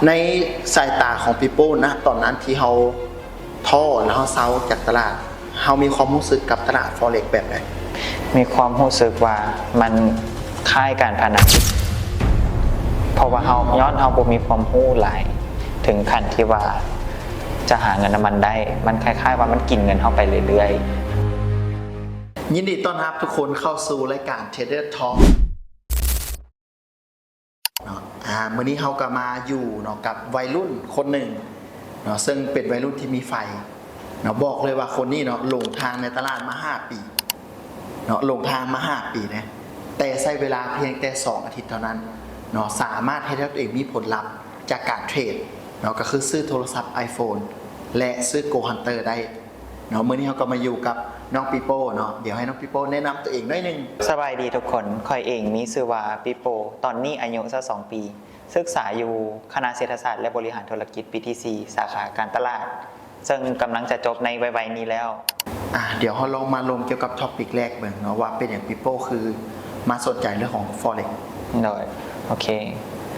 ໃນສາຍຕາຂອງປີໂປ້ນະ ຕອນນັ້ນທີ່ເຮົາທໍ້ ແລ້ວເຮົາເຊົາຈາກຕະຫຼາດ ເຮົາມີຄວາມຮູ້ສຶກກັບຕະຫຼາດ Forex ແບບໃດ? ມີຄວາມຮູ້ສຶກວ່າມັນຄ້າຍການພະນັນ ເພາະວ່າເຮົາ ຍ້ອນເຮົາບໍ່ມີຄວາມຮູ້ຫຼາຍເຖິງຂັ້ນທີ່ວ່າຈະຫາເງິນນຳມັນໄດ້ ມັນຄ້າຍໆວ່າມັນກິນເງິນເຮົາໄປເລື້ອຍໆ. ຍິນດີຕ້ອນຮັບທຸກຄົນເຂົ້າສູ່ລາຍການ Trader Talk ເນາະ. ອາ ມື້ນີ້ເຮົາກໍມາຢູ່ເນາະ ກັບໄວລຸ້ນຄົນໜຶ່ງເນາະ ເຊິ່ງເປັນໄວລຸ້ນທີ່ມີໄຟເນາະ. ບອກເລີຍວ່າຄົນນີ້ເນາະ ຫຼົງທາງໃນຕະຫຼາດມາຫ້າປີເນາະ ຫຼົງທາງມາຫ້າປີເດ້ ແຕ່ໃຊ້ເວລາພຽງແຕ່ສອງອາທິດເທົ່ານັ້ນເນາະ ສາມາດເຮັດໃຫ້ຕົວເອງມີຜົນລັບຈາກການເທຣດເນາະ ກໍຄືຊື້ໂທລະສັບ iPhone ແລະ ຊື້ Gold Hunter ໄດ້ ເນາະ. ມື້ນີ້ເຮົາກໍມາຢູ່ກັບນ້ອງປີໂປ້ເນາະ ດຽວໃຫ້ນ້ອງປີໂປ້ແນະນຳຕົວເອງໜ້ອຍໜຶ່ງ. ສະບາຍດີທຸກຄົນ ຂ້ອຍເອງມີຊື່ວ່າປີໂປ້ ຕອນນີ້ອາຍຸຊາວສອງປີ ສຶກສາຢູ່ຄະນະເສດຖະສາດ ແລະ ບໍລິຫານທຸລະກິດ ປີທີສີ່ ສາຂາການຕະຫຼາດ ເຊິ່ງກຳລັງຈະຈົບໃນໄວໆນີ້ແລ້ວ. ອາ ດຽວເຮົາລອງມາລົມກ່ຽວກັບ topic ແລກເບິ່ງເນາະ ວ່າເປັນຫຍັງປີໂປ້ຄືມາສົນໃຈເລື່ອງຂອງ Forex? ໂດຍ ໂອເຄ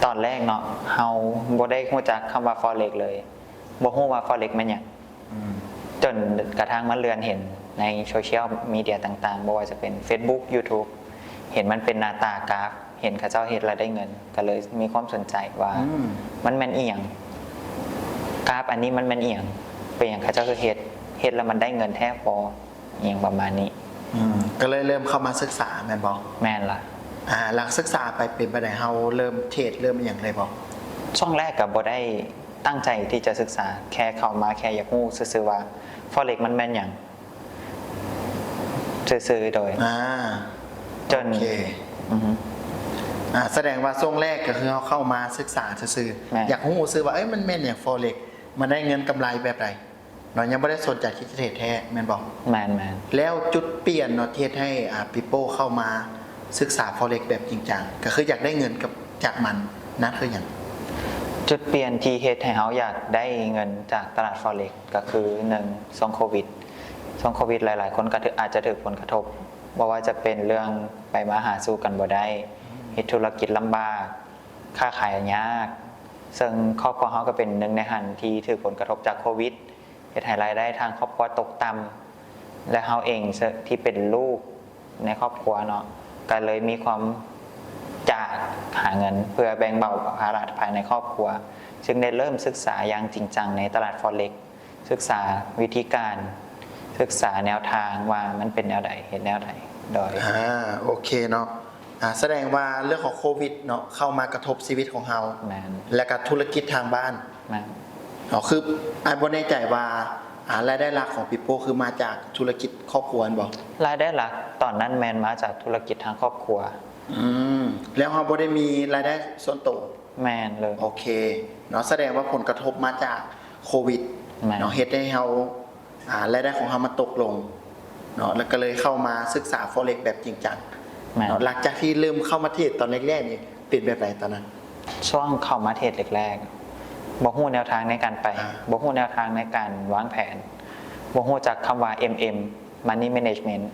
ຕອນແລກເນາະ ເຮົາບໍ່ໄດ້ຮູ້ຈັກຄຳວ່າ Forex ເລີຍ ບໍ່ຮູ້ວ່າ Forex ແມ່ນຫຍັງ ອືມ ຈົນກະທັ່ງມາເລື່ອນເຫັນໃນໂຊຊຽວມີເດຍຕ່າງໆ ບໍ່ວ່າຈະເປັນ Facebook YouTube ເຫັນມັນເປັນໜ້າຕາກຣາຟ ເຫັນເຂົາເຈົ້າເຮັດແລ້ວໄດ້ເງິນ ກໍເລີຍມີຄວາມສົນໃຈວ່າ ອືມ ມັນແມ່ນອີ່ຫຍັງ? ກຣາຟອັນນີ້ມັນແມ່ນອີ່ຫຍັງ? ເປັນຫຍັງເຂົາເຈົ້າຄືເຮັດ? ເຮັດແລ້ວມັນໄດ້ເງິນແທ້ບໍ່? ອີ່ຫຍັງປະມານນີ້. ອືມ ກໍເລີຍເລີ່ມເຂົ້າມາສຶກສາແມ່ນບໍ່? ແມ່ນລະ. ອາ ຫຼັງສຶກສາໄປເປັນປານໃດ? ເຮົາເລີ່ມເທຣດເລີ່ມອີ່ຫຍັງເລີຍບໍ່? ຊ່ວງແລກກໍບໍ່ໄດ້ຕັ້ງໃຈທີ່ຈະສຶກສາ ແຄ່ເຂົ້າມາແຄ່ຢາກຮູ້ຊື່ໆວ່າ Forex ມັນແມ່ນຫຍັງ ຊື່ໆ ໂດຍ ອາ ຈົນ ໂອເຄ ອືຮຶ ອາ ສະແດງວ່າຊ່ວງແລກກໍຄືເຮົາເຂົ້າມາສຶກສາຊື່ໆ ແມ່ນ ຢາກຮູ້ຊື່ວ່າ ເອີຍ ມັນແມ່ນຫຍັງ Forex ມັນໄດ້ເງິນກຳໄລແບບໃດເນາະ ຍັງບໍ່ໄດ້ສົນໃຈທີ່ຈະເທຣດແທ້ແມ່ນບໍ່? ແມ່ນໆ ແລ້ວຈຸດປ່ຽນເນາະທີ່ເຮັດໃຫ້ ອາ ປີໂປ້ເຂົ້າມາສຶກສາ Forex ແບບຈິງຈັງ ກໍຄືຢາກໄດ້ເງິນກັບ ຈາກມັນ ນັ້ນຄືຫຍັງ? ຈຸດປ່ຽນທີ່ເຮັດໃຫ້ເຮົາຢາກໄດ້ເງິນຈາກຕະຫຼາດ Forex ກໍຄື ໜຶ່ງ ຊ່ວງໂຄວິດ ຊ່ວງໂຄວິດຫຼາຍໆຄົນກໍຖືກ ອາດຈະຖືກຜົນກະທົບ ບໍ່ວ່າຈະເປັນເລື່ອງໄປມາຫາສູ່ກັນບໍ່ໄດ້ ເຮັດທຸລະກິດລຳບາກ ຄ້າຂາຍຍາກ ເຊິ່ງຄອບຄົວເຮົາກໍເປັນໜຶ່ງໃນຫັ້ນທີ່ຖືກຜົນກະທົບຈາກໂຄວິດ ເຮັດໃຫ້ລາຍໄດ້ທາງຄອບຄົວຕົກຕ່ຳ ແລະ ເຮົາເອງເຊິ່ງທີ່ເປັນລູກໃນຄອບຄົວເນາະ ກໍເລີຍມີຄວາມຢາກຫາເງິນເພື່ອແບ່ງເບົາພາລະພາຍໃນຄອບຄົວ ຈຶ່ງໄດ້ເລີ່ມສຶກສາຢ່າງຈິງຈັງໃນຕະຫຼາດ Forex ສຶກສາວິທີການ ສຶກສາແນວທາງວ່າມັນເປັນແນວໃດ ເຮັດແນວໃດ ໂດຍ ອາ ໂອເຄເນາະ. ອາ ສະແດງວ່າເລື່ອງຂອງໂຄວິດເນາະ ເຂົ້າມາກະທົບຊີວິດຂອງເຮົາ ແມ່ນ ແລະກະທຸລະກິດທາງບ້ານ ແມ່ນ ເນາະ ຄື ອາ ບໍ່ແນ່ໃຈວ່າ ອາ ລາຍໄດ້ຫຼັກຂອງປີໂປ້ຄືມາຈາກທຸລະກິດຄອບຄົວແມ່ນບໍ່? ລາຍໄດ້ຫຼັກຕອນນັ້ນແມ່ນມາຈາກທຸລະກິດທາງຄອບຄົວ ອືມ ແລ້ວເຮົາບໍ່ໄດ້ມີລາຍໄດ້ສ່ວນໂຕ? ແມ່ນເລີຍ ໂອເຄເນາະ ສະແດງວ່າຜົນກະທົບມາຈາກໂຄວິດ ແມ່ນ ເນາະ ເຮັດໃຫ້ເຮົາ ອາ ລາຍໄດ້ຂອງເຮົາມັນຕົກລົງເນາະ ແລ້ວກໍເລີຍເຂົ້າມາສຶກສາ Forex ແບບຈິງຈັງ ແມ່ນ ເນາະ ຫຼັງຈາກທີ່ເລີ່ມເຂົ້າມາເທຣດຕອນແລກໆນີ້ ເປັນແບບໃດຕອນນັ້ນ? ຊ່ວງເຂົ້າມາເທຣດແລກໆ ບໍ່ຮູ້ແນວທາງໃນການໄປ ອາ ບໍ່ຮູ້ແນວທາງໃນການວາງແຜນ ບໍ່ຮູ້ຈັກຄຳວ່າ ເອັມເອັມ Money Management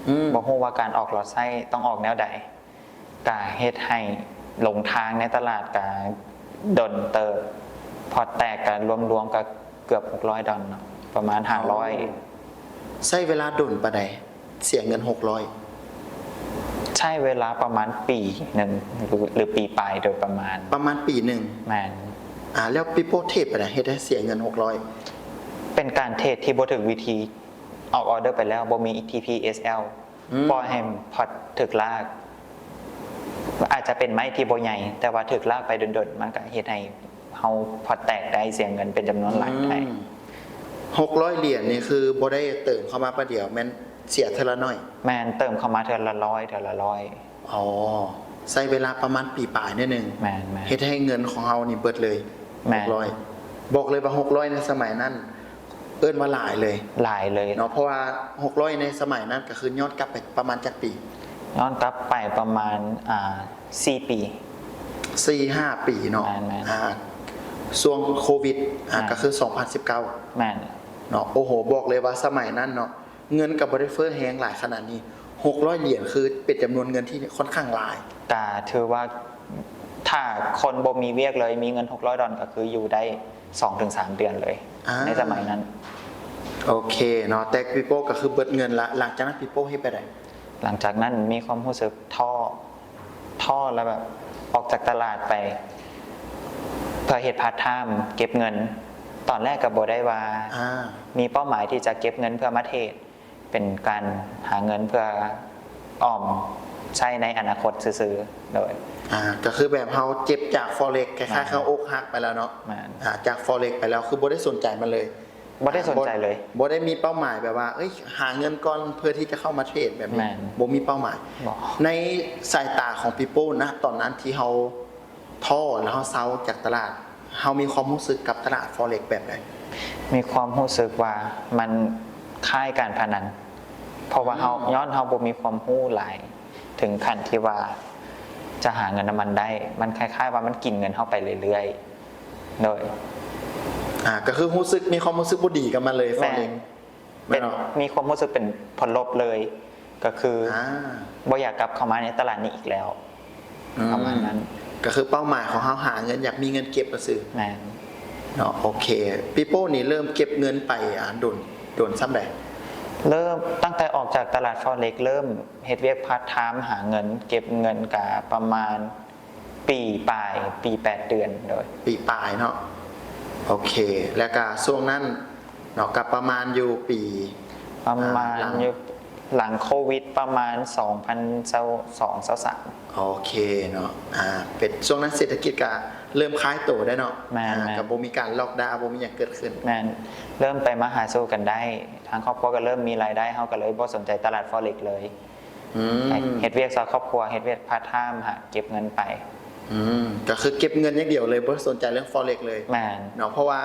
ອືມ ບໍ່ຮູ້ວ່າການອອກລອດໄຊຕ້ອງອອກແນວໃດ ກະເຮັດໃຫ້ຫຼົງທາງໃນຕະຫຼາດກະດົນເຕີບ ພອດແຕກກະລວມໆກະເກືອບຫົກຮ້ອຍດອນເນາະ ປະມານຫ້າຮ້ອຍ. ໂອ້ ໃຊ້ເວລາດົນປານໃດ? ເສຍເງິນຫົກຮ້ອຍ ໃຊ້ເວລາປະມານປີໜຶ່ງ ຫຼື ຫຼື ປີປາຍໂດຍປະມານ. ປະມານປີໜຶ່ງ ແມ່ນ. ອາ ແລ້ວປີໂປ້ເທຣດປານໃດ ເຮັດໃຫ້ເສຍເງິນຫົກຮ້ອຍ? ເປັນການເທຣດທີ່ບໍ່ຖືກວິທີ ອອກອອເດີໄປແລ້ວບໍ່ມີ ທີພີ ເອສແອລ ອືມ ປ່ອຍໃຫ້ພອດຖືກລາກ ອາດຈະເປັນໄມ້ທີ່ບໍ່ໃຫຍ່ ແຕ່ວ່າຖືກລາກໄປດົນໆ ມັນກະເຮັດໃຫ້ເຮົາພອດແຕກໄດ້ ເສຍເງິນເປັນຈຳນວນຫຼາຍໄດ້. ອືມ ຫົກຮ້ອຍຫຼຽນນີ້ຄືບໍ່ໄດ້ເຕີມເຂົ້າມາບາດດຽວ ແມ່ນເສຍເທື່ອລະໜ້ອຍ? ແມ່ນ ເຕີມເຂົ້າມາເທື່ອລະຮ້ອຍ ເທື່ອລະຮ້ອຍ. ອໍ ໃຊ້ເວລາປະມານປີປາຍໜ້ອຍໜຶ່ງ. ແມ່ນໆ ເຮັດໃຫ້ເງິນຂອງເຮົານີ້ເບິດເລີຍ. ແມ່ນ ຫົກຮ້ອຍ ບອກເລີຍວ່າຫົກຮ້ອຍໃນສະໄໝນັ້ນ ເອີ້ນວ່າຫຼາຍເລີຍ. ຫຼາຍເລີຍເນາະ ເພາະວ່າຫົກຮ້ອຍໃນສະໄໝນັ້ນ ກໍຄືຍ້ອນກັບໄປປະມານຈັກປີ? ຍ້ອນກັບໄປປະມານ ອ່າ ສີ່ປີ ສີ່ຫ້າປີເນາະ. ແມ່ນໆ ອ່າ ຊ່ວງໂຄວິດ ອ່າ ແມ່ນ ກໍຄືສອງພັນສິບເກົ້າ. ແມ່ນ ເນາະ ໂອ້ໂຫ ບອກເລີຍວ່າສະໄໝນັ້ນເນາະ ເງິນກໍບໍ່ໄດ້ເຟີ້ແຮງຫຼາຍຂະໜາດນີ້ ຫົກຮ້ອຍຫຼຽນ ຄືເປັນຈຳນວນເງິນທີ່ຂ້ອນຂ້າງຫຼາຍ. ກະຖືວ່າ ຖ້າຄົນບໍ່ມີວຽກເລີຍ ມີເງິນຫົກຮ້ອຍດອນ ກໍຄືຢູ່ໄດ້ສອງເຖິງສາມເດືອນເລີຍ ອ່າ ໃນສະໄໝນັ້ນ. ໂອເຄເນາະ ແຕ່ປີໂປ້ກໍຄືເບິດເງິນລະ. ຫຼັງຈາກນັ້ນປີໂປ້ເຮັດແບບໃດ? ຫຼັງຈາກນັ້ນມີຄວາມຮູ້ສຶກທໍ້ ທໍ້ແລ້ວແບບອອກຈາກຕະຫຼາດໄປ ເພື່ອເຮັດພາດທາມເກັບເງິນ. ຕອນແລກກໍບໍ່ໄດ້ວ່າ ອ່າ ມີເປົ້າໝາຍທີ່ຈະເກັບເງິນເພື່ອມາເທຣດ ເປັນການຫາເງິນເພື່ອອອມໃຊ້ໃນອະນາຄົດຊື່ໆ ໂດຍ ອ່າ ກໍຄືແບບເຮົາເຈັບຈາກ Forex ຄ້າຍໆ ອ່າ ເຮົາອົກຫັກໄປແລ້ວເນາະ ແມ່ນ ອ່າ ຈາກ Forex ໄປແລ້ວ ຄືບໍ່ໄດ້ສົນໃຈມັນເລີຍ ບໍ່ໄດ້ສົນໃຈເລີຍ ອ່າ ບໍ່ ບໍ່ໄດ້ມີເປົ້າໝາຍແບບວ່າ ເອີຍ ຫາເງິນກ່ອນເພື່ອທີ່ຈະເຂົ້າມາເທຣດແບບນີ້ ແມ່ນ ບໍ່ມີເປົ້າໝາຍ ບໍ່ ໃນສາຍຕາຂອງປີໂປ້ນະ ຕອນນັ້ນທີ່ເຮົາ ທໍ້ ແລ້ວເຮົາເຊົາຈາກຕະຫຼາດ ເຮົາມີຄວາມຮູ້ສຶກກັບຕະຫຼາດ Forex ແບບໃດ? ມີຄວາມຮູ້ສຶກວ່າມັນຄ້າຍການພະນັນ ເພາະວ່າເຮົາ ອືມ ຍ້ອນເຮົາບໍ່ມີຄວາມຮູ້ຫຼາຍເຖິງຂັ້ນທີ່ວ່າຈະຫາເງິນນຳມັນໄດ້ ມັນຄ້າຍໆວ່າມັນກິນເງິນເຮົາໄປເລື້ອຍໆ ໂດຍ ອ່າ ກໍຄືຮູ້ສຶກ ມີຄວາມຮູ້ສຶກບໍ່ດີກັບມັນເລີຍ ແມ່ນ Forex ແມ່ນບໍ່? ມີຄວາມຮູ້ສຶກເປັນຜົນລົບເລີຍ ກໍຄື ອ່າ ບໍ່ຢາກກັບເຂົ້າມາໃນຕະຫຼາດນີ້ອີກແລ້ວ ອືມ ປະມານນັ້ນ ກໍຄືເປົ້າໝາຍຂອງເຮົາຫາເງິນ ຢາກມີເງິນເກັບຊື່ໆ ແມ່ນ ເນາະ ໂອເຄ. ປີໂປ້ນີ້ເລີ່ມເກັບເງິນໄປ ອ່າ ດົນ ດົນສ່ຳໃດ? ເລີ່ມຕັ້ງແຕ່ອອກຈາກຕະຫຼາດ Forex ເລີ່ມເຮັດວຽກພາດທາມ ຫາເງິນ ເກັບເງິນກະປະມານ ປີປາຍ ປີແປດເດືອນ ໂດຍ ປີປາຍເນາະ ໂອເຄ. ແລ້ວກະຊ່ວງນັ້ນເນາະ ກະປະມານຢູ່ປີ ປະມານ ອ່າ ຢູ່ຫຼັງໂຄວິດປະມານສອງພັນຊາວສອງ ຊາວສາມ ໂອເຄເນາະ ອ່າ ເປັນຊ່ວງນັ້ນເສດຖະກິດກະເລີ່ມຄາຍໂຕໄດ້ເນາະ ແມ່ນ ອ່າ ແມ່ນ ກະບໍ່ມີການລັອກດາວ ບໍ່ມີຫຍັງເກີດຂຶ້ນ ແມ່ນ ເລີ່ມໄປມາຫາສູ່ກັນໄດ້ ທາງຄອບຄົວກະເລີ່ມມີລາຍໄດ້ ເຮົາກະເລີຍບໍ່ສົນໃຈຕະຫຼາດ Forex ເລີຍ. ອືມ ເຮັດວຽກຊ່ອຍຄອບຄົວ ເຮັດວຽກພາດທາມ ຫາເກັບເງິນໄປ ອືມ ກໍຄືເກັບເງິນຢ່າງດຽວເລີຍ ບໍ່ສົນໃຈເລື່ອງ Forex ເລີຍ ແມ່ນ ເນາະ ເພາະວ່າ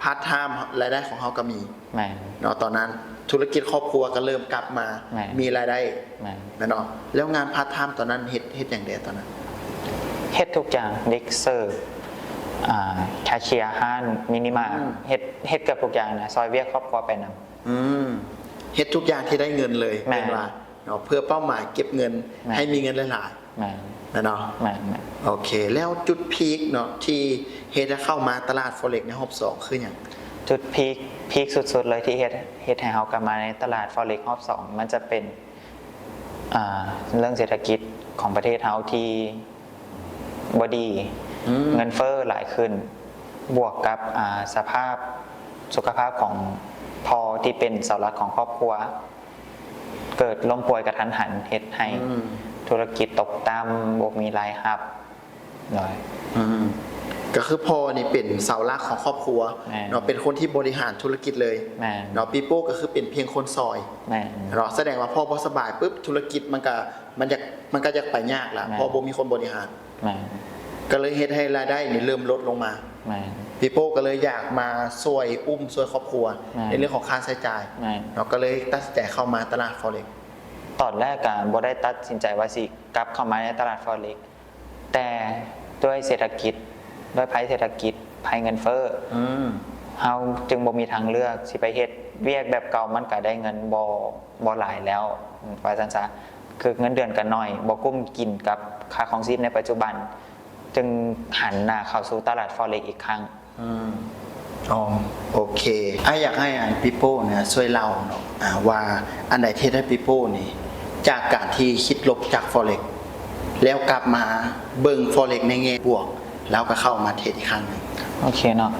ພາດທາມ ລາຍໄດ້ຂອງເຮົາກໍມີ ແມ່ນ ເນາະ ຕອນນັ້ນທຸລະກິດຄອບຄົວກໍເລີ່ມກັບມາ ແມ່ນ ມີລາຍໄດ້ ແມ່ນ ແມ່ນເນາະ. ແລ້ວງານພາດທາມຕອນນັ້ນເຮັດ ເຮັດຫຍັງແດ່ຕອນນັ້ນ? ເຮັດທຸກຢ່າງ ເດັກເສີບ ອ່າ ແຄເຊຍ ຮ້ານມິນິມາດ ອືມ ເຮັດ ເຮັດເກືອບທຸກຢ່າງນະ ຊ່ອຍວຽກຄອບຄົວໄປນຳ ອືມ ເຮັດທຸກຢ່າງທີ່ໄດ້ເງິນເລີຍ ແມ່ນ ເປັນວ່າ ເນາະ ເພື່ອເປົ້າໝາຍເກັບເງິນ ແມ່ນ ໃຫ້ມີເງິນຫຼາຍໆ ແມ່ນ ແມ່ນເນາະ ແມ່ນໆ ໂອເຄ. ແລ້ວຈຸດພີກເນາະ ທີ່ເຮັດໃຫ້ເຂົ້າມາຕະຫຼາດ Forex ໃນຮອບສອງຄືຫຍັງ? ຈຸດພີກ ພີກສຸດໆເລີຍທີ່ເຮັດ ເຮັດໃຫ້ເຮົາກັບມາໃນຕະຫຼາດ Forex ຮອບສອງ ມັນຈະເປັນ ອ່າ ເລື່ອງເສດຖະກິດຂອງປະເທດເຮົາທີ່ບໍ່ດີ ອືມ ເງິນເຟີ້ຫຼາຍຂຶ້ນ ບວກກັບ ອ່າ ສະພາບສຸຂະພາບຂອງພໍ່ທີ່ເປັນເສົາຫຼັກຂອງຄອບຄົວ ເກີດລົ້ມປ່ວຍກະທັນຫັນ ເຮັດໃຫ້ ອືມ ທຸລະກິດຕົກຕ່ຳ ບໍ່ມີລາຍຮັບ ໂດຍ ອືມ ກໍຄືພໍ່ນີ້ເປັນເສົາຫຼັກຂອງຄອບຄົວ ແມ່ນ ເນາະ ເປັນຄົນທີ່ບໍລິຫານທຸລະກິດເລີຍ ແມ່ນ ເນາະ ປີໂປ້ກໍຄືເປັນພຽງຄົນຊ່ອຍ ແມ່ນ ເນາະ ສະແດງວ່າພໍ່ບໍ່ສະບາຍປຶບ ທຸລະກິດມັນກະ ມັນຢາກ ມັນກະຢາກໄປຍາກລະ ແມ່ນ ເພາະບໍ່ມີຄົນບໍລິຫານ ແມ່ນ ກໍເລີຍເຮັດໃຫ້ລາຍໄດ້ນີ້ເລີ່ມລົດລົງມາ ແມ່ນ ປີໂປ້ກໍເລີຍຢາກມາຊ່ວຍອຸ້ມຊ່ວຍຄອບຄົວ ແມ່ນ ໃນເລື່ອງຂອງຄ່າໃຊ້ຈ່າຍ ແມ່ນ ເນາະ ກໍເລີຍຕັດສິນໃຈເຂົ້າມາຕະຫຼາດ Forex. ຕອນແລກກະບໍ່ໄດ້ຕັດສິນໃຈວ່າຊິກັບເຂົ້າມາໃນຕະຫຼາດ Forex ແຕ່ດ້ວຍເສດຖະກິດ ດ້ວຍໄພເສດຖະກິດ ໄພເງິນເຟີ້ ອືມ ເຮົາຈຶ່ງບໍ່ມີທາງເລືອກ ຊິໄປເຮັດວຽກແບບເກົ່າ ມັນກະໄດ້ເງິນບໍ່ ບໍ່ຫຼາຍແລ້ວ ວ່າຊັ້ນຊະ ຄືເງິນເດືອນກະໜ້ອຍ ບໍ່ກຸ້ມກິນກັບຄ່າຄອງຊີບໃນປັດຈຸບັນ ຈຶ່ງຫັນໜ້າເຂົ້າສູ່ຕະຫຼາດ Forex ອີກຄັ້ງ. ອືມ ອໍ ໂອເຄ. ອ້າຍຢາກໃຫ້ອັນປີໂປ້ນີ້ຊ່ວຍເລົ່າເນາະ ອ່າ ວ່າອັນໃດທີ່ເຮັດໃຫ້ປີໂປ້ນີ້ ຈາກການທີ່ຄິດລົບຈາກ Forex ແລ້ວກັບມາເບິ່ງ Forex ໃນແງ່ບວກ ແລ້ວກໍເຂົ້າມາເທຣດອີກຄັ້ງໜຶ່ງ? ໂອເຄເນາະ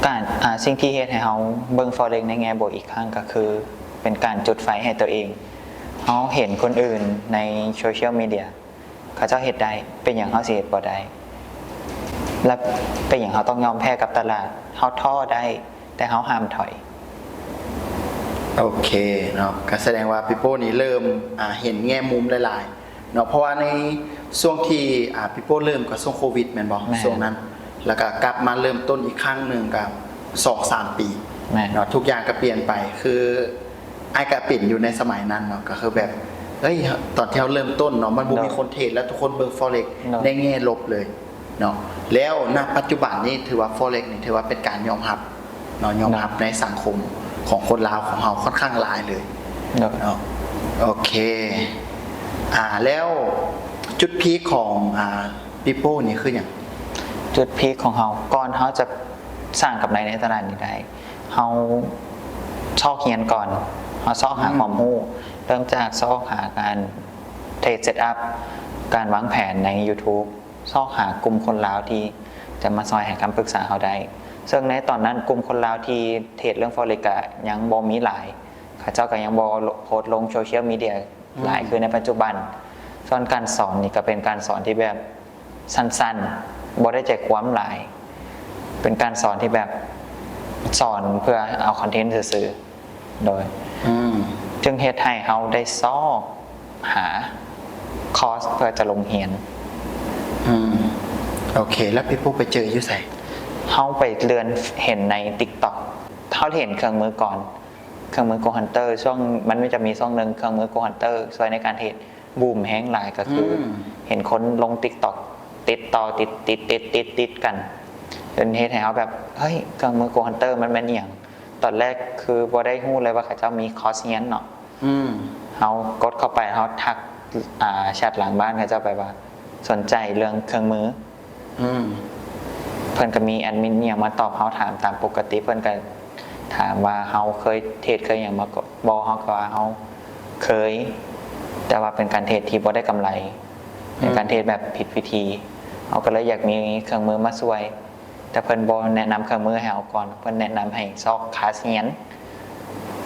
ການ ອ່າ ສິ່ງທີ່ເຮັດໃຫ້ເຮົາເບິ່ງ Forex ໃນແງ່ບວກອີກຄັ້ງ ກໍຄືເປັນການຈຸດໄຟໃຫ້ຕົວເອງ. ເຮົາເຫັນຄົນອື່ນໃນໂຊຊຽວມີເດຍ ເຂົາເຈົ້າເຮັດໄດ້ ເປັນຫຍັງເຮົາຊິເຮັດບໍ່ໄດ້? ແລະ ເປັນຫຍັງເຮົາຕ້ອງຍອມແພ້ກັບຕະຫຼາດ? ເຮົາທໍ້ໄດ້ ແຕ່ເຮົາຫ້າມຖອຍ. ໂອເຄເນາະ ກໍສະແດງວ່າປີໂປ້ນີ້ເລີ່ມ ອ່າ ເຫັນແງ່ມຸມຫຼາຍໆເນາະ ເພາະວ່າໃນຊ່ວງທີ່ ອ່າ ປີໂປ້ເລີ່ມກໍຊ່ວງໂຄວິດແມ່ນບໍ່? ແມ່ນ. ຊ່ວງນັ້ນ ແລ້ວກໍກັບມາເລີ່ມຕົ້ນອີກຄັ້ງໜຶ່ງກໍສອງສາມປີ ແມ່ນ ເນາະ ທຸກຢ່າງກໍປ່ຽນໄປ ຄື ອ້າຍກະເປັນຢູ່ໃນສະໄໝນັ້ນເນາະ ກະຄືແບບ ເອີຍ ຕອນທີ່ເຮົາເລີ່ມຕົ້ນເນາະ ມັນບໍ່ມີ ໂດຍ ຄົນເທຣດ ແລ້ວທຸກຄົນເບິ່ງ Forex ໂດຍ ໃນແງ່ລົບເລີຍເນາະ. ແລ້ວນະປັດຈຸບັນນີ້ຖືວ່າ Forex ນີ້ຖືວ່າເປັນການຍອມຮັບເນາະ ຍອມຮັບ ໂດຍ ໃນສັງຄົມຂອງຄົນລາວຂອງເຮົາຂ້ອນຂ້າງຫຼາຍເລີຍ ໂດຍ ເນາະ. ໂອເຄ ອ່າ ແລ້ວຈຸດພີກຂອງ ອ່າ People ນີ້ຄືຫຍັງ? ຈຸດ peak ຂອງເຮົາ ກ່ອນເຮົາຈະສ້າງກຳໄລໃນຕະຫຼາດນີ້ໄດ້ ເຮົາຊອກຮຽນກ່ອນ ເຮົາຊອກຫາ ອືມ ຄວາມຮູ້ ເລີ່ມຈາກຊອກຫາການ trade setup ການວາງແຜນໃນ YouTube ຊອກຫາກຸ່ມຄົນລາວທີ່ຈະມາຊ່ອຍໃຫ້ຄຳປຶກສາເຮົາໄດ້ ເຊິ່ງໃນຕອນນັ້ນກຸ່ມຄົນລາວທີ່ເທຣດເລື່ອງ Forex ກະຍັງບໍ່ມີຫຼາຍ ເຂົາເຈົ້າກະຍັງບໍ່ໂພສລົງໂຊຊຽວມີເດຍ ອືມ ຫຼາຍຄືໃນປັດຈຸບັນ. ສ່ວນການສອນນີ້ກະເປັນການສອນທີ່ແບບສັ້ນໆ ບໍ່ໄດ້ໃຈຄວາມຫຼາຍ ເປັນການສອນທີ່ແບບສອນເພື່ອເອົາຄອນເທັນຊື່ໆ ໂດຍ ອືມ ຈຶ່ງເຮັດໃຫ້ເຮົາໄດ້ຊອກຫາຄອສເພື່ອຈະລົງຮຽນ. ອືມ ໂອເຄ ແລ້ວ People ໄປເຈີຢູ່ໃສ? ເຮົາໄປເລື່ອນເຫັນໃນ TikTok ເຮົາເຫັນເຄື່ອງມືກ່ອນ ເຄື່ອງມື Gold Hunter ຊ່ວງ ມັນຈະມີຊ່ວງໜຶ່ງເຄື່ອງມື Gold Hunter ຊ່ວຍໃນການເທຣດ ບູມແຮງຫຼາຍ ກະຄື ອືມ ເຫັນຄົນລົງ TikTok ຕິດຕໍ່ ຕິດໆໆໆກັນ ຈົນເຮັດໃຫ້ເຮົາແບບ ເຮີ້ຍ ເຄື່ອງມື Gold Hunter ມັນແມ່ນອີ່ຫຍັງ? ຕອນແລກຄືບໍ່ໄດ້ຮູ້ເລີຍວ່າເຂົາເຈົ້າມີຄອສຮຽນເນາະ ອືມ ເຮົາກົດເຂົ້າໄປ ເຮົາທັກ ອ່າ ແຊັດຫຼັງບ້ານເຂົາເຈົ້າໄປວ່າ ສົນໃຈເລື່ອງເຄື່ອງມື ອືມ ເພິ່ນກະມີແອດມິນອີ່ຫຍັງມາຕອບເຮົາ ຖາມຕາມປົກກະຕິ ເພິ່ນກະຖາມວ່າເຮົາເຄີຍເທຣດເຄີຍຫຍັງມາບໍ່ ເຮົາກະວ່າເຮົາເຄີຍ ແຕ່ວ່າເປັນການເທຣດທີ່ບໍ່ໄດ້ກຳໄລ ເປັນການເທຣດແບບຜິດວິທີ ອືມ ເຮົາກະເລີຍຢາກມີເຄື່ອງມືມາຊ່ວຍ ແຕ່ເພິ່ນບໍ່ແນະນຳເຄື່ອງມືໃຫ້ເຮົາກ່ອນ ເພິ່ນແນະນຳໃຫ້ຊອກຄາສຮຽນ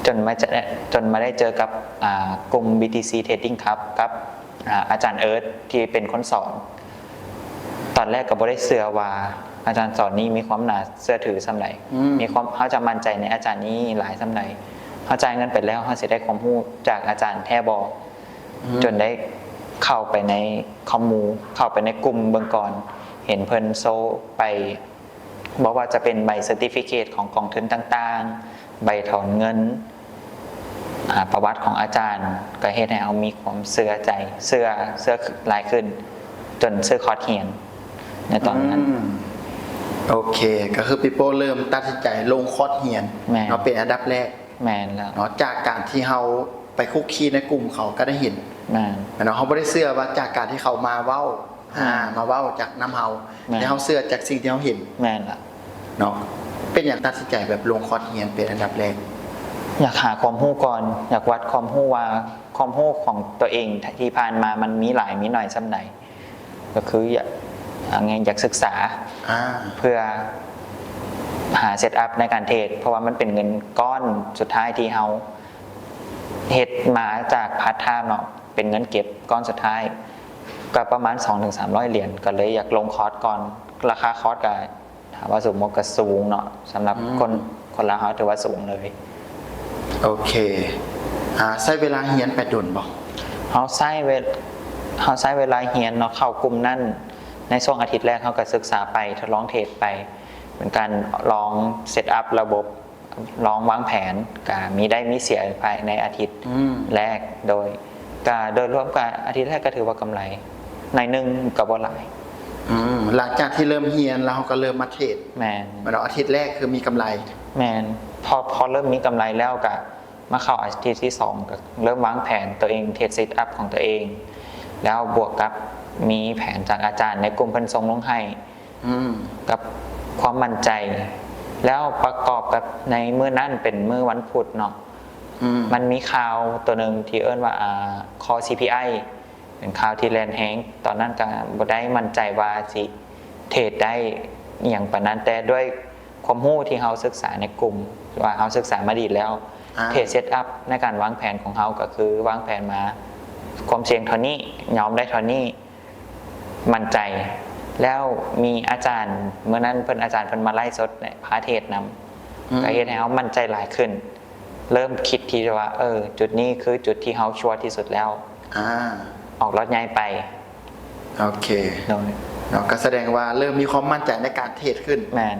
ຈົນມາ ຈົນມາໄດ້ເຈີກັບ ອ່າ ກຸ່ມ BTC Trading Club ກັບ ອ່າ ອາຈານເອີດທີ່ເປັນຄົນສອນ. ຕອນແລກກະບໍ່ໄດ້ເຊື່ອວ່າອາຈານສອນນີ້ມີຄວາມໜ້າເຊື່ອຖືສ່ຳໃດ ອືມ ມີຄວາມ ເຮົາຈະໝັ້ນໃຈໃນອາຈານນີ້ຫຼາຍສ່ຳໃດ ເຮົາຈ່າຍເງິນໄປແລ້ວ ເຮົາຊິໄດ້ຄວາມຮູ້ຈາກອາຈານແທ້ບໍ່? ອືມ ຈົນໄດ້ເຂົ້າໄປໃນຄອມມູ ເຂົ້າໄປໃນກຸ່ມເບິ່ງກ່ອນ ເຫັນເພິ່ນໂຊໄປ ບໍ່ວ່າຈະເປັນໃບ certificate ຂອງກອງທຶນຕ່າງໆ ໃບຖອນເງິນ ອາ ປະຫວັດຂອງອາຈານ ກະເຮັດໃຫ້ເຮົາມີຄວາມເຊື່ອໃຈ ເຊື່ອ ເຊື່ອຫຼາຍຂຶ້ນ ຈົນຊື້ຄອດຮຽນໃນຕອນນັ້ນ. ອືມ ໂອເຄ ກະຄື People ເລີ່ມຕັດສິນໃຈລົງຄອດຮຽນ ແມ່ນ ເນາະ ເປັນອັນດັບແລກ. ແມ່ນແລ້ວ ເນາະ ຈາກການທີ່ເຮົາໄປຄຸກຄີໃນກຸ່ມເຂົາກະໄດ້ເຫັນ ແມ່ນ ແມ່ນເນາະ ເຮົາບໍ່ໄດ້ເຊື່ອວ່າຈາກການທີ່ເຂົາມາເວົ້າ ອືມ ອ່າ ມາເວົ້າຈາກນຳເຮົາ ແມ່ນ ແຕ່ເຮົາເຊື່ອຈາກສິ່ງທີ່ເຮົາເຫັນ ແມ່ນລະ ເນາະ ເປັນຫຍັງຕັດສິນໃຈແບບລົງຄອດຮຽນເປັນອັນດັບແລກ? ຢາກຫາຄວາມຮູ້ກ່ອນ ຢາກວັດຄວາມຮູ້ວ່າຄວາມຮູ້ຂອງຕົວເອງທີ່ຜ່ານມາມັນມີຫຼາຍມີໜ້ອຍສ່ຳໃດ ກະຄືຢາກ ເອົາງ່າຍ ຢາກສຶກສາ ອ່າ ເພື່ອຫາ setup ໃນການເທຣດ ເພາະວ່າມັນເປັນເງິນກ້ອນສຸດທ້າຍທີ່ເຮົາເຮັດມາຈາກ part time ເນາະ ເປັນເງິນເກັບກ້ອນສຸດທ້າຍ ກະປະມານສອງເຖິງສາມຮ້ອຍຫຼຽນ ກະເລີຍຢາກລົງຄອດກ່ອນ ລາຄາຄອດກະ ຖາມວ່າສູງບໍ່ ກະສູງເນາະ ສຳລັບ ອືມ ຄົນ ຄົນລາວເຮົາຖືວ່າສູງເລີຍ. ໂອເຄ ອ່າ ໃຊ້ເວລາຮຽນໄປດົນບໍ່? ເຮົາໃຊ້ເວ ເຮົາໃຊ້ເວລາຮຽນເນາະ ເຂົ້າກຸ່ມນັ້ນ ໃນຊ່ວງອາທິດແລກເຮົາກະສຶກສາໄປ ທົດລອງເທຣດໄປ ເປັນການລອງ setup ລະບົບ ລອງວາງແຜນ ກະມີໄດ້ມີເສຍພາຍໃນອາທິດ ອືມ ແລກ ໂດຍ ກະໂດຍລວມກະອາທິດແລກກະຖືວ່າກຳໄລໜ້ອຍໜຶ່ງ ກະບໍ່ຫຼາຍ. ອືມ ຫຼັງຈາກທີ່ເລີ່ມຮຽນແລ້ວ ເຮົາກະເລີ່ມມາເທຣດ ແມ່ນ ແມ່ນເນາະ ອາທິດແລກຄືມີກຳໄລ ແມ່ນ ພໍ ພໍເລີ່ມມີກຳໄລແລ້ວກະມາເຂົ້າອາທິດທີສອງ ກະເລີ່ມວາງແຜນໂຕເອງ ເທຣດ setup ຂອງໂຕເອງ ແລ້ວບວກກັບມີແຜນຈາກອາຈານໃນກຸ່ມເພິ່ນສົ່ງລົງໃຫ້ ອືມ ກັບຄວາມໝັ້ນໃຈ ແລ້ວປະກອບກັບໃນມື້ນັ້ນເປັນມື້ວັນພຸດເນາະ ອືມ ມັນມີຂ່າວໂຕໜຶ່ງທີ່ເອີ້ນວ່າ ອ່າ Core CPI ເປັນຂ່າວທີ່ແລ່ນແຮງ ຕອນນັ້ນກະບໍ່ໄດ້ໝັ້ນໃຈວ່າຊິເທຣດໄດ້ອີ່ຫຍັງປານນັ້ນ ແຕ່ດ້ວຍຄວາມຮູ້ທີ່ເຮົາສຶກສາໃນກຸ່ມ ວ່າເຮົາສຶກສາມາດີແລ້ວ ອ່າ ເທຣດ setup ໃນການວາງແຜນຂອງເຮົາກະຄືວາງແຜນມາ ຄວາມສ່ຽງເທົ່ານີ້ ຍອມໄດ້ເທົ່ານີ້ ໝັ້ນໃຈ ແລ້ວມີອາຈານ ມື້ນັ້ນເພິ່ນ ອາຈານເພິ່ນມາໄລຟ໌ສົດ ແລະ ພາເທຣດນຳ ອືມ ກະເຮັດໃຫ້ເຮົາໝັ້ນໃຈຫຼາຍຂຶ້ນ ເລີ່ມຄິດທີ່ຈະວ່າ ເອີ ຈຸດນີ້ຄືຈຸດທີ່ເຮົາຊົວທີ່ສຸດແລ້ວ ອ່າ ອອກລອດໃຫຍ່ໄປ. ໂອເຄ ໂດຍ ເນາະ ກະສະແດງວ່າເລີ່ມມີຄວາມໝັ້ນໃຈໃນການເທຣດຂຶ້ນ ແມ່ນ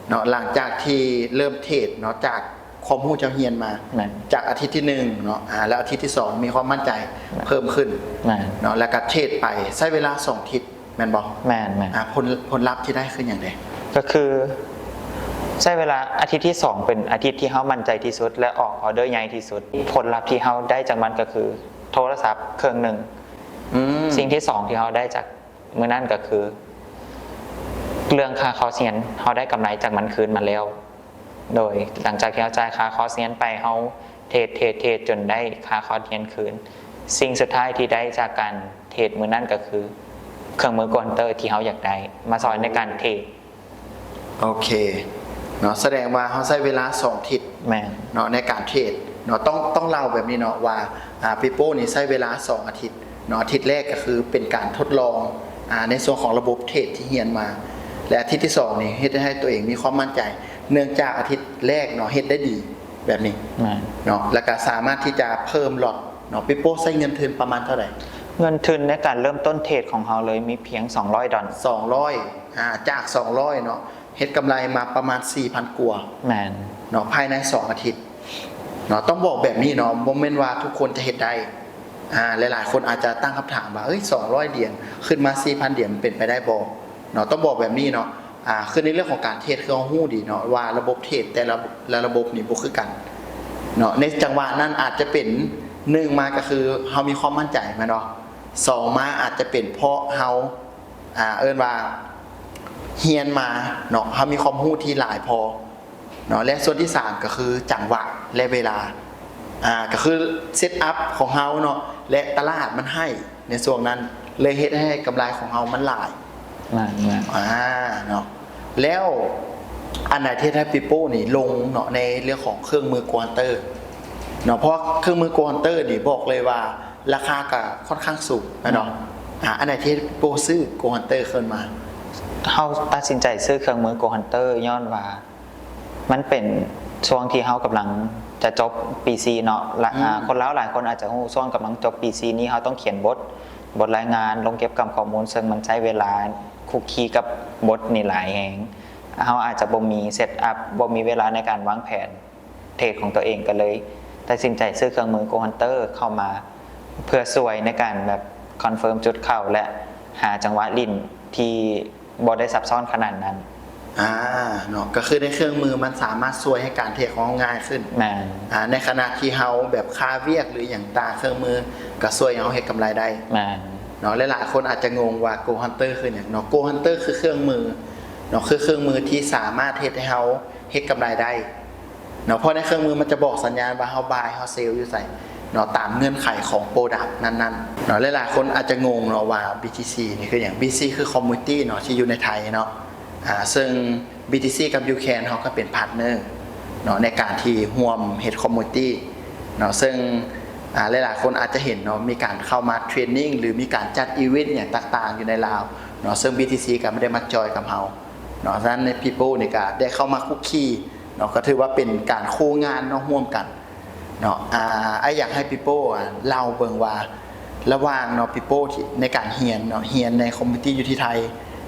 ເນາະ ຫຼັງຈາກທີ່ເລີ່ມເທຣດເນາະ ຈາກຄວາມຮູ້ທີ່ເຮົາຮຽນມາ ແມ່ນ ຈາກອາທິດທີໜຶ່ງເນາະ ອ່າ ແລ້ວອາທິດທີສອງມີຄວາມໝັ້ນໃຈ ແມ່ນ ເພີ່ມຂຶ້ນ ແມ່ນ ເນາະ ແລ້ວກະເທຣດໄປ ໃຊ້ເວລາສອງອາທິດ ແມ່ນບໍ່? ແມ່ນໆ ອ່າ ຜົນ ຜົນລັບທີ່ໄດ້ຄືຫຍັງແດ່? ກະຄືໃຊ້ເວລາອາທິດທີສອງເປັນອາທິດທີ່ເຮົາໝັ້ນໃຈທີ່ສຸດ ແລະ ອອກອໍເດີໃຫຍ່ທີ່ສຸດ. ຜົນລັບທີ່ເຮົາໄດ້ຈາກມັນກະຄືໂທລະສັບເຄື່ອງໜຶ່ງ. ອືມ ສິ່ງທີສອງທີ່ເຮົາໄດ້ຈາກ ມື້ນັ້ນກໍຄືເລື່ອງຄ່າຄອສຮຽນ ເຮົາໄດ້ກຳໄລຈາກມັນຄືນມາແລ້ວ. ໂດຍຫຼັງຈາກທີ່ເຮົາຈ່າຍຄ່າຄອສຮຽນໄປ ເຮົາເທຣດ ເທຣດ ເທຣດຈົນໄດ້ຄ່າຄອສຮຽນຄືນ. ສິ່ງສຸດທ້າຍທີ່ໄດ້ຈາກການເທຣດມື້ນັ້ນກໍຄືເຄື່ອງມື Go Hunter ທີ່ເຮົາຢາກໄດ້ ມາຊ່ອຍໃນການເທຣດ. ໂອເຄເນາະ ສະແດງວ່າເຮົາໃຊ້ເວລາສອງທິດ ແມ່ນ ເນາະ ໃນການເທຣດເນາະ. ຕ້ອງ ຕ້ອງເລົ່າແບບນີ້ເນາະວ່າ ອາ ປີໂປ້ນີ້ໃຊ້ເວລາສອງອາທິດເນາະ. ອາທິດແລກກໍຄືເປັນການທົດລອງ ອາ ໃນສ່ວນຂອງລະບົບເທຣດທີ່ຮຽນມາ ແລະ ອາທິດທີສອງນີ້ເຮັດໃຫ້ຕົວເອງມີຄວາມໝັ້ນໃຈ ເນື່ອງຈາກອາທິດແລກເນາະເຮັດໄດ້ດີແບບນີ້ ແມ່ນ ເນາະ ແລ້ວກໍສາມາດທີ່ຈະເພີ່ມລັອດເນາະ. ປີໂປ້ໃຊ້ເງິນທຶນປະມານເທົ່າໃດ? ເງິນທຶນໃນການເລີ່ມຕົ້ນເທຣດຂອງເຮົາເລີຍມີພຽງສອງຮ້ອຍດອນ. ສອງຮ້ອຍ ອາ ຈາກສອງຮ້ອຍເນາະ ເຮັດກຳໄລມາປະມານສີ່ພັນກວ່າ ແມ່ນ ເນາະ ພາຍໃນສອງອາທິດເນາະ. ຕ້ອງບອກແບບນີ້ເນາະ ບໍ່ແມ່ນວ່າທຸກຄົນຈະເຮັດໄດ້. ອາ ຫຼາຍໆຄົນອາດຈະຕັ້ງຄຳຖາມວ່າ ເອີຍ ສອງຮ້ອຍຫຼຽນ ຂຶ້ນມາສີ່ພັນຫຼຽນ ມັນເປັນໄປໄດ້ບໍ່ເນາະ? ຕ້ອງບອກແບບນີ້ເນາະ ອາ ຄືໃນເລື່ອງຂອງການເທຣດ ຄືເຮົາຮູ້ດີເນາະວ່າລະບົບເທຣດແຕ່ລະ ລະ ລະບົບນີ້ບໍ່ຄືກັນເນາະ. ໃນຈັງຫວະນັ້ນອາດຈະເປັນ ໜຶ່ງມາກໍຄືເຮົາມີຄວາມໝັ້ນໃຈແມ່ນບໍ່? ສອງມາອາດຈະເປັນເພາະເຮົາ ອາ ເອີ້ນວ່າຮຽນມາເນາະ ເຮົາມີຄວາມຮູ້ທີ່ຫຼາຍພໍເນາະ ແລະ ສ່ວນທີສາມກໍຄືຈັງຫວະ ແລະ ເວລາ ອາ ກໍຄືເຊັດອັບຂອງເຮົາເນາະ ແລະ ຕະຫຼາດມັນໃຫ້ໃນຊ່ວງນັ້ນ ເລີຍເຮັດໃຫ້ກຳໄລຂອງເຮົາມັນຫຼາຍ. ແມ່ນ ອາ ເນາະ ແລ້ວອັນໃດທີ່ເຮັດໃຫ້ປີໂປ້ນີ້ລົງເນາະ ໃນເລື່ອງຂອງເຄື່ອງມື Go Hunter ເນາະ ເພາະເຄື່ອງມື Go Hunter ນີ້ບອກເລີຍວ່າ ລາຄາກໍຄ່ອນຂ້າງສູງແມ່ນບໍ່? ອືມ ອາ ອັນໃດທີ່ເຮັດໃຫ້ໂປ້ຊື້ Go Hunter ຂຶ້ນມາ? ເຮົາຕັດສິນໃຈຊື້ເຄື່ອງມື Go Hunter ຍ້ອນວ່າມັນເປັນຊ່ວງທີ່ເຮົາກຳລັງຈະຈົບປີສີ່ເນາະ ລະ ອືມ ອາ ຄົນລາວຫຼາຍຄົນອາດຈະຮູ້ ຊ່ວງກຳລັງຈົບປີສີ່ນີ້ ເຮົາຕ້ອງຂຽນບົດ ບົດລາຍງານ ລົງເກັບກຳຂໍ້ມູນ ເຊິ່ງມັນໃຊ້ເວລາຄຸກຄີກັບບົດນີ້ຫຼາຍແຮງ. ເຮົາອາດຈະບໍ່ມີ set up ບໍ່ມີເວລາໃນການວາງແຜນ ເທຣດຂອງຕົວເອງ ກໍເລີຍຕັດສິນໃຈຊື້ເຄື່ອງມື Go Hunter ເຂົ້າມາ ເພື່ອຊ່ວຍໃນການແບບ confirm ຈຸດເຂົ້າ ແລະ ຫາຈັງຫວະຫຼິ້ນທີ່ບໍ່ໄດ້ຊັບຊ້ອນຂະໜາດນັ້ນ. ອາ ເນາະ ກໍຄືໃນເຄື່ອງມືມັນສາມາດຊ່ວຍໃຫ້ການເທຣດຂອງເຮົາງ່າຍຂຶ້ນ. ແມ່ນ. ອາ ໃນຂະນະທີ່ເຮົາແບບຄາວຽກ ຫຼື ຫຍັງຕ່າງ ເຄື່ອງມືກໍຊ່ວຍໃຫ້ເຮົາເຮັດກຳໄລໄດ້. ແມ່ນ. ເນາະ ຫຼາຍໆຄົນອາດຈະງົງວ່າ Go Hunter ຄືຫຍັງເນາະ. Go Hunter ຄືເຄື່ອງມືເນາະ ຄືເຄື່ອງມືທີ່ສາມາດເຮັດໃຫ້ເຮົາເຮັດກຳໄລໄດ້ ເນາະ ເພາະໃນເຄື່ອງມືມັນຈະບອກສັນຍານວ່າເຮົາ buy ເຮົາ sell ຢູ່ໃສເນາະ ຕາມເງື່ອນໄຂຂອງ product ນັ້ນໆ ເນາະ. ຫຼາຍໆຄົນອາດຈະງົງເນາະວ່າ BTC ນີ້ຄືຫຍັງ? BTC ຄື community ເນາະ ທີ່ຢູ່ໃນໄທເນາະ ອາ ເຊິ່ງ BTC ກັບ UCAN ເຮົາກໍເປັນ partner ເນາະ ໃນການທີ່ຮ່ວມເຮັດ community ເນາະ ເຊິ່ງ ອາ ຫຼາຍໆຄົນອາດຈະເຫັນເນາະ ມີການເຂົ້າມາ training ຫຼື ມີການຈັດ event ຫຍັງຕ່າງໆຢູ່ໃນລາວເນາະ ເຊິ່ງ BTC ກໍບໍ່ໄດ້ມາຈອຍກັບເຮົາ ເນາະ. ສະນັ້ນ People ນີ້ກໍໄດ້ເຂົ້າມາຄຸກຄີເນາະ ກໍຖືວ່າເປັນການໂຄງານເນາະ ຮ່ວມກັນເນາະ. ອາ ອ້າຍຢາກໃຫ້ People ອາ ເລົ່າເບິ່ງວ່າ ລະຫວ່າງເນາະ People ທີ່ ໃນການຮຽນເນາະ ຮຽນໃນ community ຢູ່ທີ່ໄທ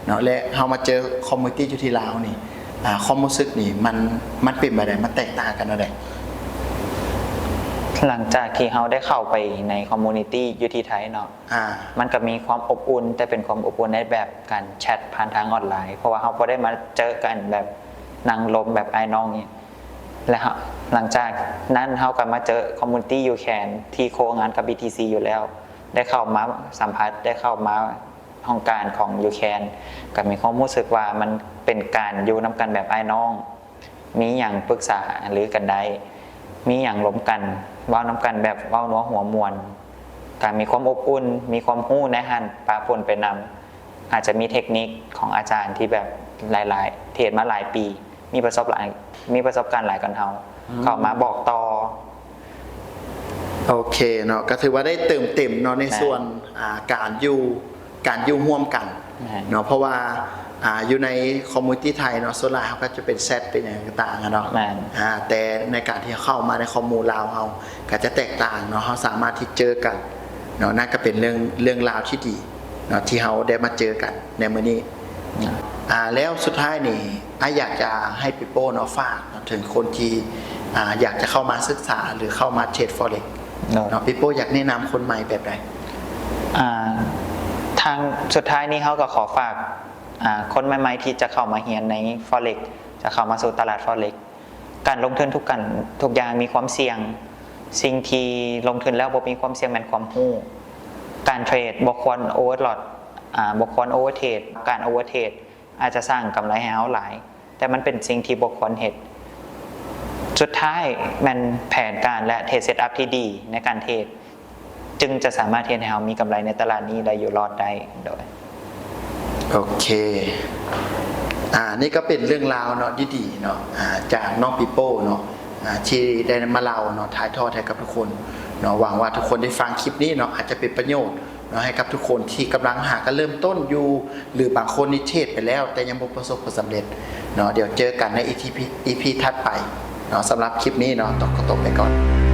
ເນາະ ແລະ ເຮົາມາເຈີ community ຢູ່ທີ່ລາວນີ້ ອາ ຄວາມຮູ້ສຶກນີ້ມັນ ມັນເປັນແບບໃດ? ມັນແຕກຕ່າງກັນແນວໃດ? ຫຼັງຈາກທີ່ເຮົາໄດ້ເຂົ້າໄປໃນ community ຢູ່ທີ່ໄທເນາະ ອາ ມັນກໍມີຄວາມອົບອຸ່ນ ແຕ່ເປັນຄວາມອົບອຸ່ນໃນແບບການແຊັດຜ່ານທາງອອນລາຍ ເພາະວ່າເຮົາບໍ່ໄດ້ມາເຈີກັນແບບນັ່ງລົມແບບອ້າຍນ້ອງນີ້ ແລະ ເຮົາ ຫຼັງຈາກນັ້ນເຮົາກໍມາເຈີ community UCAN ທີ່ໂຄງານກັບ BTC ຢູ່ແລ້ວ ໄດ້ເຂົ້າມາສຳຜັດ ໄດ້ເຂົ້າມາຫ້ອງການຂອງ UCAN ກໍມີຄວາມຮູ້ສຶກວ່າມັນເປັນການຢູ່ນຳກັນແບບອ້າຍນ້ອງ ມີຫຍັງປຶກສາຫາລືກັນໄດ້ ມີຫຍັງລົມກັນ ເວົ້ານຳກັນແບບເວົ້ານົວຫົວມ່ວນ ກະມີຄວາມອົບອຸ່ນ ມີຄວາມຮູ້ໃນຫັ້ນປະປົນໄປນຳ ອາດຈະມີເທັກນິກຂອງອາຈານທີ່ແບບຫຼາຍໆ ທີ່ເຮັດມາຫຼາຍປີ ມີປະສົບຫຼາຍ ມີປະສົບການຫຼາຍກວ່າເຮົາ ອືມ ເຂົ້າມາບອກຕໍ່. ໂອເຄເນາະ ກໍຖືວ່າໄດ້ເຕີມເຕັມເນາະ ໃນ ແມ່ນ ສ່ວນ ອາ ການຢູ່ ການຢູ່ຮ່ວມກັນ ແມ່ນ ເນາະ ເພາະວ່າ ອາ ຢູ່ໃນ community ໄທເນາະ ສ່ວນຫຼາຍເຮົາກໍຈະເປັນແຊັດເປັນຫຍັງຕ່າງໆ ອະເນາະ ແມ່ນ ອາ ແຕ່ໃນການທີ່ເຮົາເຂົ້າມາໃນຄອມມູນລາວເຮົາກໍຈະແຕກຕ່າງເນາະ ເຮົາສາມາດທີ່ເຈີກັນເນາະ ນັ້ນກໍເປັນເລື່ອງ ເລື່ອງລາວທີ່ດີເນາະ ທີ່ເຮົາໄດ້ມາເຈີກັນໃນມື້ນີ້ ອາ ແລ້ວສຸດທ້າຍນີ້ ອ້າຍຢາກຈະໃຫ້ People ເນາະ ຝາກເນາະ ເຖິງຄົນທີ່ ອາ ຢາກຈະເຂົ້າມາສຶກສາ ຫຼື ເຂົ້າມາເທຣດ Forex ເນາະ People ຢາກແນະນຳຄົນໃໝ່ແບບໃດ? ອາ ທາງ ສຸດທ້າຍນີ້ເຮົາກໍຂໍຝາກ ອາ ຄົນໃໝ່ໆທີ່ຈະເຂົ້າມາຮຽນໃນ Forex ຈະເຂົ້າມາສູ່ຕະຫຼາດ Forex ການລົງທຶນທຸກການ ທຸກຢ່າງມີຄວາມສ່ຽງ ສິ່ງທີ່ລົງທຶນແລ້ວບໍ່ມີຄວາມສ່ຽງແມ່ນຄວາມຮູ້ ການເທຣດບໍ່ຄວນ overload ອາ ບໍ່ຄວນ overtrade ການ overtrade ອາດຈະສ້າງກຳໄລໃຫ້ເຮົາຫຼາຍ ແຕ່ມັນເປັນສິ່ງທີ່ບໍ່ຄວນເຮັດ. ສຸດທ້າຍແມ່ນແຜນການ ແລະ trade setup ທີ່ດີໃນການເທຣດ ຈຶ່ງຈະສາມາດເຮັດໃຫ້ເຮົາມີກຳໄລໃນຕະຫຼາດນີ້ ແລະ ຢູ່ລອດໄດ້. ໂດຍ ໂອເຄ ອາ ນີ້ກໍເປັນເລື່ອງລາວເນາະ ດີໆເນາະ ອາ ຈາກນ້ອງປີໂປ້ເນາະ ອາ ທີ່ໄດ້ມາເລົ່າເນາະ ຖ່າຍທອດໃຫ້ກັບທຸກຄົນເນາະ. ຫວັງວ່າທຸກຄົນໄດ້ຟັງຄລິບນີ້ເນາະ ອາດຈະເປັນປະໂຫຍດເນາະ ໃຫ້ກັບທຸກຄົນທີ່ກຳລັງຫາການເລີ່ມຕົ້ນຢູ່ ຫຼືບາງຄົນນີ້ເທຣດໄປແລ້ວ ແຕ່ຍັງບໍ່ປະສົບຜົນສຳເລັດເນາະ. ດຽວເຈີກັນໃນ ອີພີ ອີພີຖັດໄປເນາະ. ສຳລັບຄລິບນີ້ເນາະ ຕ້ອງຂໍຕົວໄປກ່ອນ.